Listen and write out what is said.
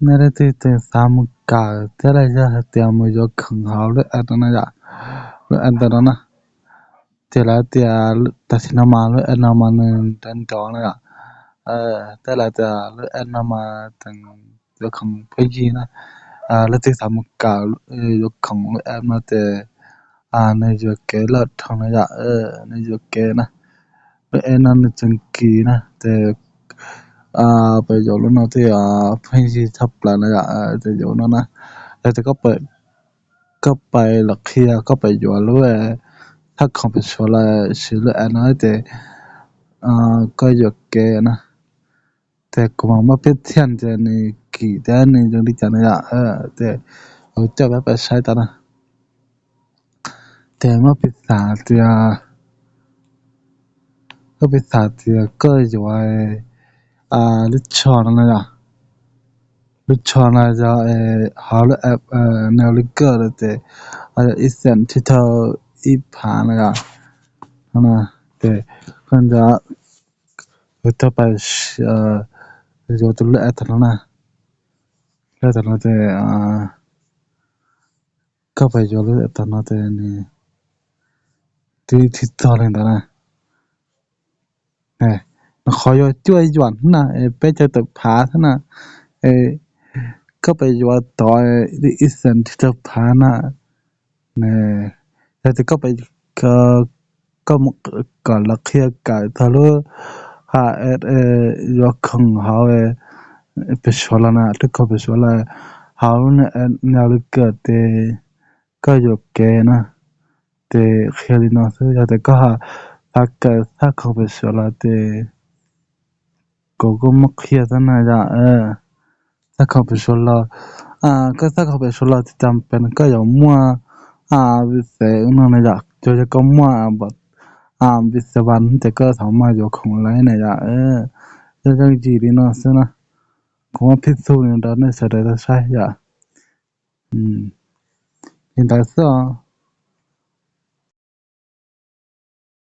Nej leej twg tseem xav mus kawm thiab los yog hais tias mus yuav khoom hauv lub app no na yom, lub app ntawm no na, ces lawv tias tam sim no mas lub app no mas nws nrov nrov na yom, thiab lawv tias lub app no mas tseem yuav khoom pheej yig na. Leej twg xav mus kawm yuav khoom lub app no ces nws yuam kev loj dhau na yom, nws yuam kev na. Lub app no nws tseem kim na ces peb yuav lub no thiaj pheej yig tshaj plaws na yom, ces yuav no na. Yog tias koj pais los qhia koj pais yuav lub thaj khoom pem Suav los siv lub app no ces koj yuam kev na. Ces kuv mam muab piav thiab tias nws kim thiab nws zoo li cas na yom. Ces kuv coj peb pais saib tau na. Ces muab piv xam tias, muab piv xam tias koj yuav lub tsho no na yom. Lub tsho no yog hauv lub app Neoliger no ces yog ib xees thiab thawj ib phav na yom. Ces koj nco kuv coj pais yuav tus lub app tag no na. Lub app tag no ces koj pais yuav lub app tag no ces nws twb tsis txog li ntawd na. Nws qhov yuav cuaj yuam na, peb caug tawm phav xwb na. Koj pais yuav tod ib xees thiab thawj phav na. Yog tias koj pais, koj mus kom lawv qhia kawm txog lub ha yuav khoom hauv pem Suav los na, lub khoom pem Suav los hauv lub Neoliger ces koj yuam kev na. Ces qhia li no xwb, yog tias koj xav kawm thaj khoom pem Suav los ces kuv kuj muab qhia xwb na yom. Thaj khoom pem Suav los, koj thaj khoom pem Suav los tsis tas pes koj yuav muaj Visa no na yom. Yog, yog koj muaj Visa vas ces koj thaum mas yuav khoom lawm na yom. Yog yooj yim li no xwb na. Kuv muab phij txhub li no rau nej sawv daws tau saib yom. Li ntawd xwb os.